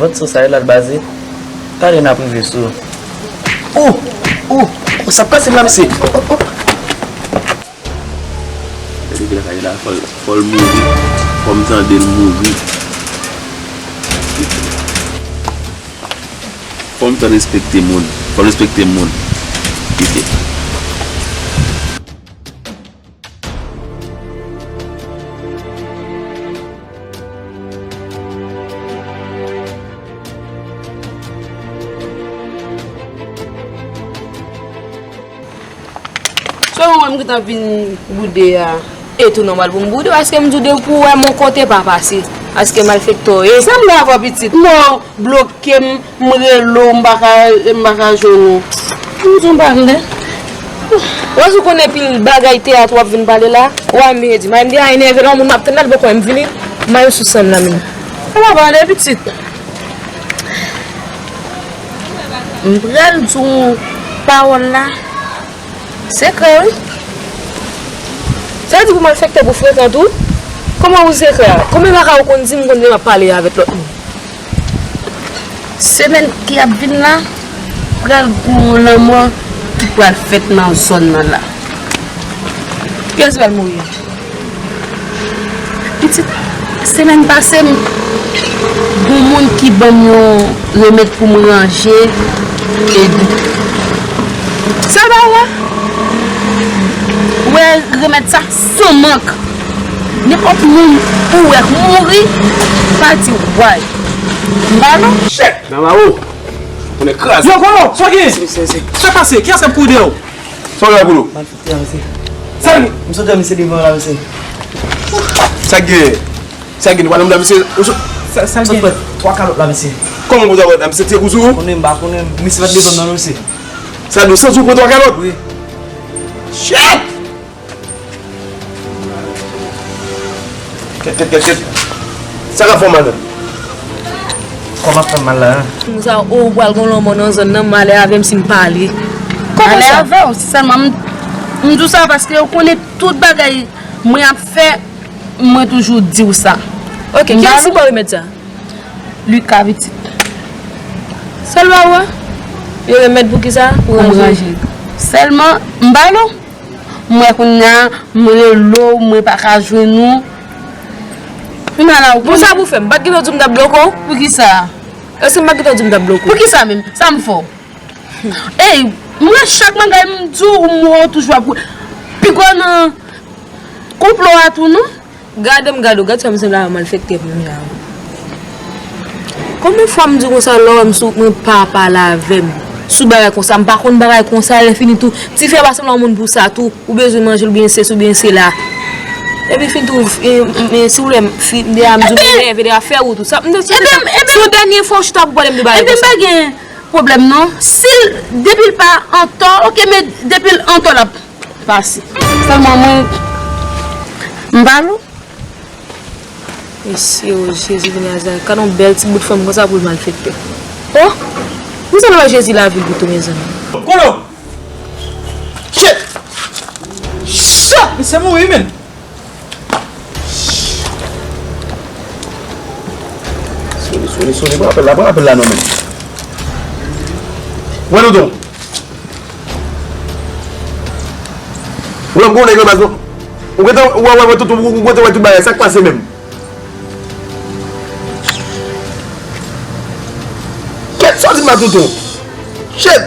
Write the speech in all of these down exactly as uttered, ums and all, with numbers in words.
Vant sou sa yo l al baze. Talè n ap rive sou ou. Oh! Oh! Oh! Sa k pase la, mesye? Oh! Oh! Gade ki lakay la, fò l, fò l mouri. Fò m tande l mouri. Fò m t respekte moun. Fò l respekte moun. Kite. Sèlman mwen m gentan vin boude a. E tou nòmal pou m boude, paske m di w depi w wè m yon kote pa pase. Paske malfektè w ye. Sa m gen avè w pitit? Non, bloke m, m rele w, m pa ka, m pa ka jwenn ou. M di w m pa vle. Wè si w konnen pil bagay teyat w ap vin pale la. Wè m byen di, m di a enève la, yon moun m ap tann la, li poko wè m vini. M al sou san m la menm. Sa pa pale pitit. M pral di w pawòl la. Sekrè, wi. Sa vle di pou malfektè pou frekan tou? Kòman pou sekrè a? Konbyen bagay ou konn di m konn di m ap pale avèk lòt moun? Semèn ki ap vin la, pral gen yon lanmò ki pral fèt nan zòn nan la. Kiyès ki pral mouri? Pitit, semèn pase, m, gon moun ki ban m yon remèd pou m ranje ledou. Sa l ba ou a? Ou wè remèd sa, san mank. Nenpòt moun ou wè k mouri, pa di w, way. M ba nou. Shit! Nan la ou. Konnen kraze. Yo, Kolo, sa gen? Sa pase? Kiyès k ap kouri dèyè w? Sa w la, Kolo? Malfektè a, mesye. Sa l? M sot wè misye devan la, mesye. Sa gen? Sa gen? Nou pa nan misye. Sa, sa gen? Twa kalòt la, mesye. Kòman pou twa kalòt la? Misye tire kou sou ou? Konnen m pa konnen. Misye pa t devan m nan, non, mesye. Sa nou santi w pran twa kalòt? Wi. Shit! Kèt, kèt, kèt, kèt. Sa k ap fè w mal menm? Kò m ap fè m mal la, en. Moun sa, o, ou pral gon lanmò nan zòn nan, m ale avè m si m pale. Kòman sa? Ale avè w, sèlman m, m di w sa paske ou konnen tout bagay mwen ap fè, mwen toujou di w sa. Ok, kiyès ki ba w remèd sa? Lika pitit. Sa l ba ou a? Yon remèd pou kisa? Pou ranje. Sèlman, m ba nou. M wè kounye a, m rele w, mwen pa ka jwenn ou. Kounye a la, ou konnen. Pou sa pou fè m, m pa t gentan di w m t ap bloke w? Poukisa? Èske m pa t gentan di w m t ap bloke w? Poukisa menm? Sa m fè w? Ey, m wè chak bagay m di w, m wè w toujou ap pi gwo nan konplo a tou, non? Gade m gade w, gad sa m sanble avè malfektè pou m la. Konbyen fwa m di w konsa lè w wè m sou wout mwen pa pale avè m sou bagay konsa, m pa konn bagay konsa, lè fini tou, ti fi a pa sanble yon moun pou sa tou, ou bezwen manje l oubyen sesi oubyen sela. Epi fini tou, e, e, si w lè m, fi, m deja m di w m enève deja fè wout ou sa, m di w si w dènye fwa w chita pou pale m de bagay konsa. Ebyen m pa gen pwoblèm non, si l, depi l pa antò, ok, men depi l antò l ap pase. Sèlman mwen, m ba nou. Mesye, o Jezi de Nazarèt, gad yon bèl ti bout fanm konsa pou l malfektè. O! Pou sa nou wè Jezi lavil pito, mezanmi. Kolo! Shit! Shit! Misye mouri, men! Soni, soni, soni, pran apèl la, pran apèl la non, men. Wè, Tonton. Ou wè m gon nèg nan baz non. Ou gentan wè, wè, wè tout, ou gentan wè tout bagay. Sa k pase menm? Kèt, sa w di m la, Tonton? Shit!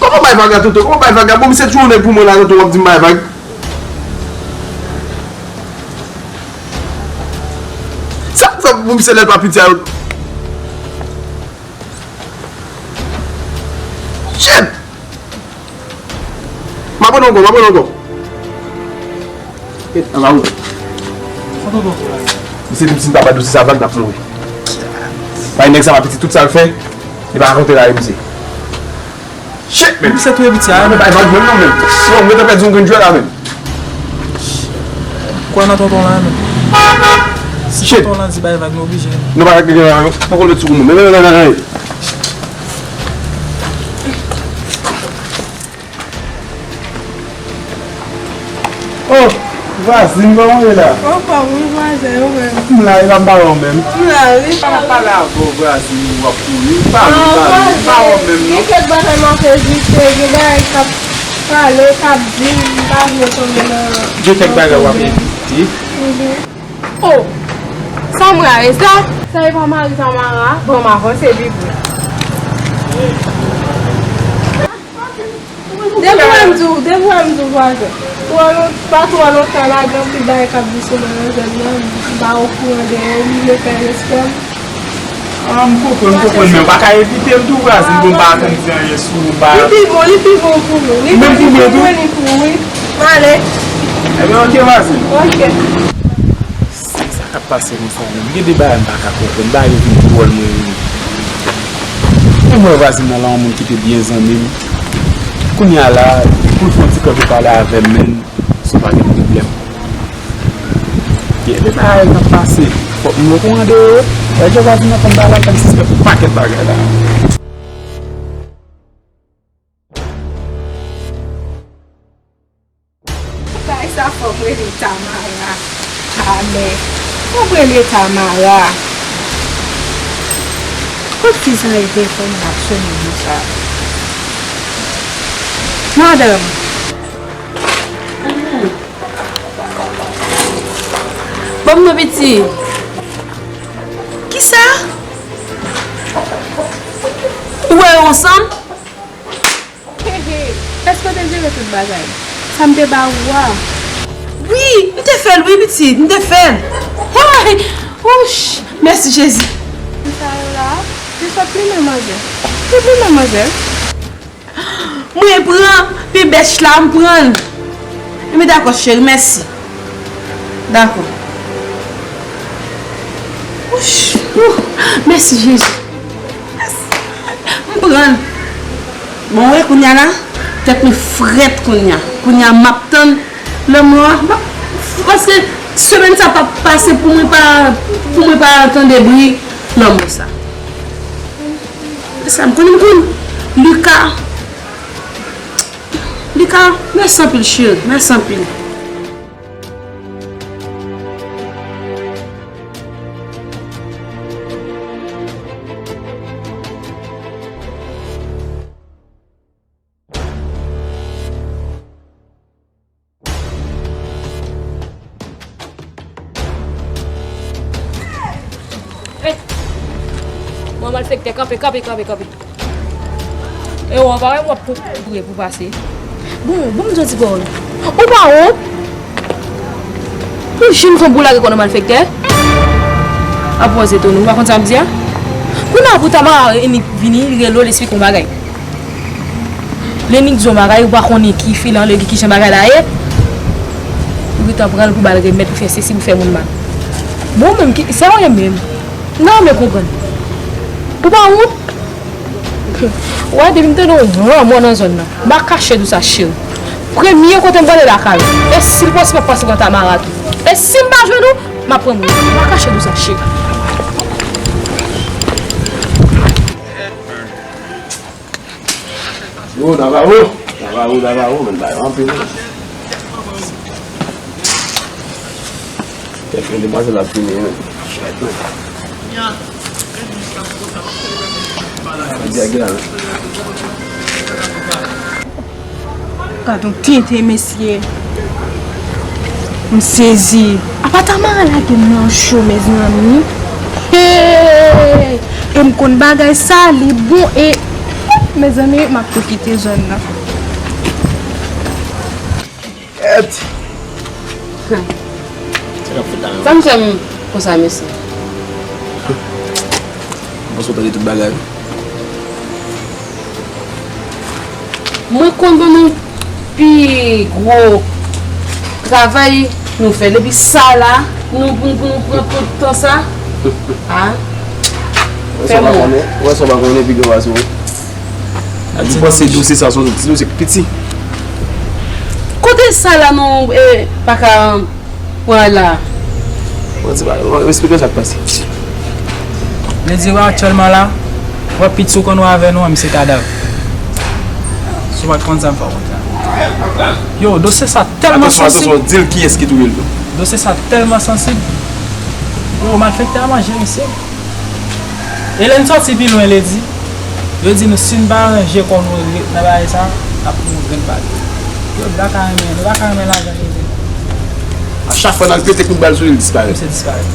Kòman bay vag la, Tonton? Kòman bay vag la? Bon, misye tchwe yon nèg pou mwen la, Tonton, w ap di m bay vag. Sa, sa, bon, misye lè l pa piti a. Shit! M ap pran ankò, m ap pran ankò. Shit, anba ou. Misye di m si m pa bat dosye sa vag, n ap mouri. Bay nèg sa pa piti, tout sa l fè, li pa rakonte la, misye. Shit, men. Misye touye piti a, men bay vag menm non, men. Yo, m gentan pèdi yon grenn jwè la, men. Kwè nan tonton la, men. Si tonton la di bay vag, nou oblije. Nou pa gen la, non. Poko met sou moun. Men, men, men, men, men. Oh, Vwazin, kòman w ye la? Anfòm wi vwazin, ou menm? M la, e pa m pa wè w menm. M la wi. M ap pale avè w vwazin, w ap kouri. M pa wè w, vwazin, m pa wè w menm non. Gen kèk bagay m ap evite, gen bagay k ap pale, k ap di, m pa vle tonbe nan. Gen kèk bagay w ap evite. Mhm. Oh! Samra, e sa? Sa e pa mari Tamara? Bon, m avanse pi pre. Depi wè m di w, depi wè m di w vwazin. Twò lon-, pa twò lontan la, gen anpil bagay k ap di sou manmanzèl nan, m pa okouran de yo, m vle fè respè m. Ah, m konprann, m konprann, men w pa ka evite l tou, vwazin, pou m pa konn di anyen sou ou, m pa. Li pi bon, li pi bon pou nou. Li pi bon pou mwen, li pou ou, wi. M ale. Ebyen, oke, vwazin. Oke. Sa k ap pase konsa menm? Gen de bagay m pa ka konprann. Bagay yo vin dwòl, mwen menm. Mwen wè vwazin nan la, yon moun ki te byen zanmi m. Kounye a la, pou l fè yon ti kanpe pale avè m, menm, se pa gen pwoblèm. Gen de bagay k ap pase. Fòk nou okouran de yo. Lè vwazin nan konn bagay la, l konn sispèk yon pakèt bagay la. Bagay sa fò m rele Tamara. Amè. Fò m rele Tamara. Kot fi sa ye telefòn nan ap sonnen konsa? Madanm. Ban m non piti. Kisa? Ou wè yo ansanm? Hehe, èske w te jere tout bagay? Sa m te ba ou a? Wi, m te fè l wi pitit, m te fè l. Hay! Wouch! Mèsi Jezi. Moun sa yo la, se sòt plimen manzè. Se plimen manzè. Mwen pran, pi bèch la, m pran l. Ebyen dakò cheri, mèsi. Dakò. Wouch! Wouh! Mèsi Jezi. Mèsi. M pran l. Bon, wi, kounye a la, tèt mwen frèt kounye a. Kounye a, m ap tann lanmò a. M ap, paske semèn sa p ap pase pou mwen pa, pou mwen pa tande bri lanmò sa. Sa m konn, m konn. Lika. Lika, mèsi anpil, cheri. Mèsi anpil. Hey! Bon, malfektè, kanpe, kanpe, kanpe, kanpe. E w pa wè m w ap kouri pou pase. Bon, bon, m di w ti pawòl. Ou pa wont? Ou jwenn fanm pou lage kò nan malfektè? Ap wè se tou, nou pa konn sa m di a? Kounye a pou Tamara vini, li rele w, li esplike w bagay. Lè nèg di yon bagay, ou pa konnen ki filan li, ki jan bagay la ye. Ou gentan pran l pou ba l remèd, pou fè sesi, pou fè moun mal. Bon, menm ki, sa w ye menm? M ta renmen konprann. Ou pa wont? Ou wè, depi m tande yon lanmò nan zòn nan, m a kache di w sa, cheri. Premye kote m prale lakay ou. E si l posib, m ap pase pran Tamara tou. E si m pa jwenn ou, m ap pran moun. M a kache di w sa, cheri. Yo, Navarro! Navarro, Navarro, men bagay anpil, wi. Kèk moun demwazèl ap vini, men. Gad yon tenten, mesye. M sezi. Apa Tamara lage m nan cho, mezanmi. Hey! E m konn bagay sa, li bon e, mezanmi, m ap tou kite zòn nan. Kèt! Sa k ap fèt la menm? Sa m fè m konsa, mesye? M panse w tande tout bagay. Mwen konn ban nou pi gwo travay nou fè. Depi sa la, nou, pou, pou nou pran tout tan sa. Ah. Fè mwen. Ou wè sa w pa konnen, ou wè sa w pa konnen, pi gwo pase w. Ou panse dosye sa se yon ti dosye ki piti? Kote sa la nou, eh, pa ka pran la? Bon, ti bagay, bon, esplike sa k pase. Li di, wè, aktyèlman la, wè, pit sou konn wè avè nou an, misye kadav. Si w pa t konn sa, m fè w konn sa. Yo, dosye sa tèlman sansib. Atansyon, atansyon, di l kiyès ki touye l tou. Dosye sa tèlman sansib. Yo, malfektè a manje misye. E lè n sòti pi lwen, lè di, yo di nou si n pa ranje kò nou nan bagay sa, n ap pran yon grenn bal. Yo, nou pa ka renmen, nou pa ka renmen lajan, mesye. A chak fwa n al pete kout bal sou li, li disparèt. Misye disparèt.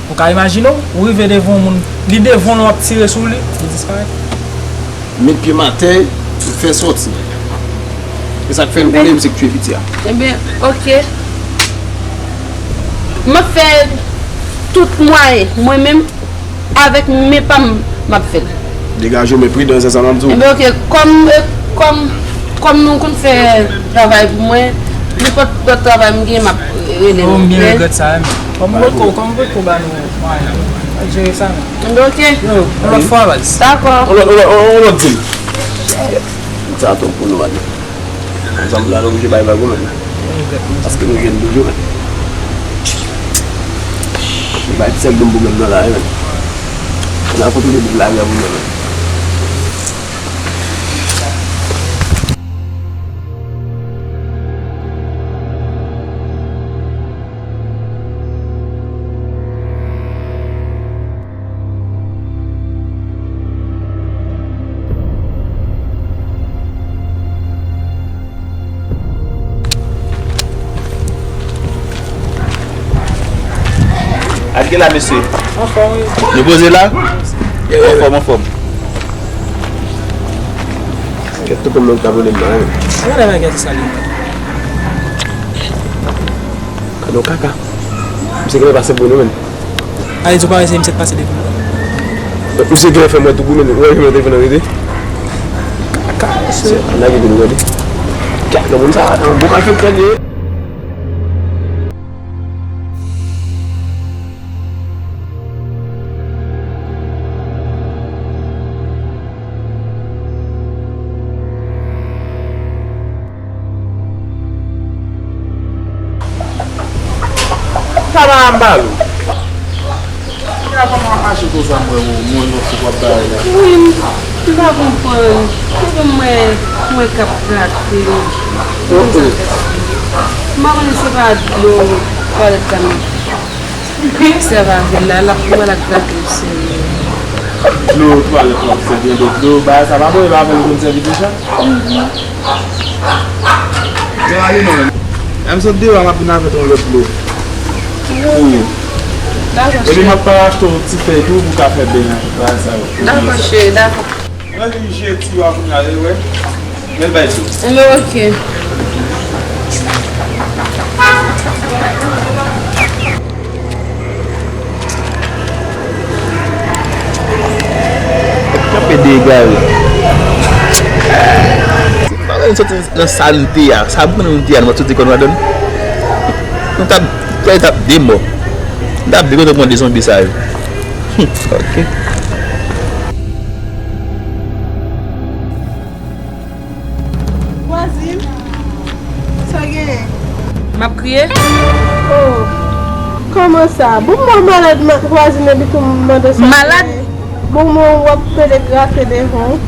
Ou ka imajine w, ou rive devan yon moun, li devan w, w ap tire sou li, li disparèt. Met pye m atè, m fè sòti. E sa k fè nou konnen misye k tiye piti a. Ebyen, oke. M ap fè tout mwayen, mwen menm, avèk men pa m, m ap fè l. Degaje w, men pridan, se sa m ap di w. Ebyen, oke, kòm, kòm, kòm nou konn fè travay pou mwen, nenpòt lòt travay m gen, m ap rele nou. Oh, m byen regrèt sa, wi. Kòm m potko, kòm m potko ba nou mwayen, n ap jere sa, men. Ebyen, oke. Yo, yon lòt fwa, baz. Dakò. On lòt, on lòt, on lòt di m. Sa tou pou nou, man. Ansanm la, nou oblije bay vag ou, man. Paske nou jwenn toujou, man. Nou bay ti sèl dlo m pou menm nan la, wi, man. N a kontwole boug la, wi, pou menm, man. Al gen la, mesye. Anfòm, wi. Nou poze la? Anfòm, anfòm. Kèt tonton mwen k ap rele m nan, wi. Gade bagay sa li. Kado kaka. Misye genlè pase pou nou menm. A, di w pa wè se misye k pase devan nou. Misye genlè fè m wè tou kou menm, ou wè jan telefòn nan rete? Kaka, mesye. Lage pou nou gade. Kaka, moun sa, yon bon malfektè li ye. Sa pa anba l. Kòman w ap mache konsa, m wè w, mwen yon fou w ap bay la. Wi, m pa konprann. Mwen, mwen k ap grate. M pa konnen se pa dlo twalèt la, men. Obsève avè l la, l ap, mwen l ap grate l serye. Dlo twalèt w ap sèvi, dlo, bagay sa pa bon, e pa avè l ou konn sèvi deja? Yo, ale non, men. Lè m sot deyò a, m ap vin avèk yon lòt dlo. Wi. Dakò, cheri. Epi m ap pa achte yon ti fèy tou pou w ka fè beny an, bagay sa yo. Dakò, cheri, dakò. Mwen vin jete yo a kounye a, e wè. Men l bay dlo. Ebyen, oke. Kanpe de egare. Si m pa wè nou soti nan sa n te a, sa pou nou te a, nou pa t soti kò nou ladan l. Nou t ap, nou t ap de mò. Nou t ap de kote pran de zonbi sa yo. Ok. Vwazin, sa genyen? M ap kriye? Oh, kòman sa? Bon, mwen malad, ma-, vwazin, epi tou m mande sa. Malad? Bon, mwen w ap pede grate devan w.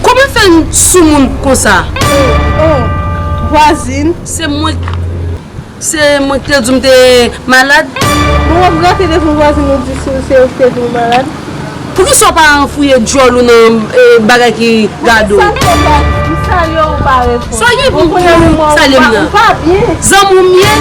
Kòman fè n sou moun konsa? Oh, oh, vwazin. Se mwen. Se mwen ki te di w m te malad? Bon, w ap grate devan vwazin ou di se, se yo ki te di w malad? Poukisa w pa anfouye djòl ou nan, e, bagay ki gade w? Sa fè pa, m salye w, ou pa reponn. Sa gen pou m salye m nan? Ou pa byen. Zanmi w m ye?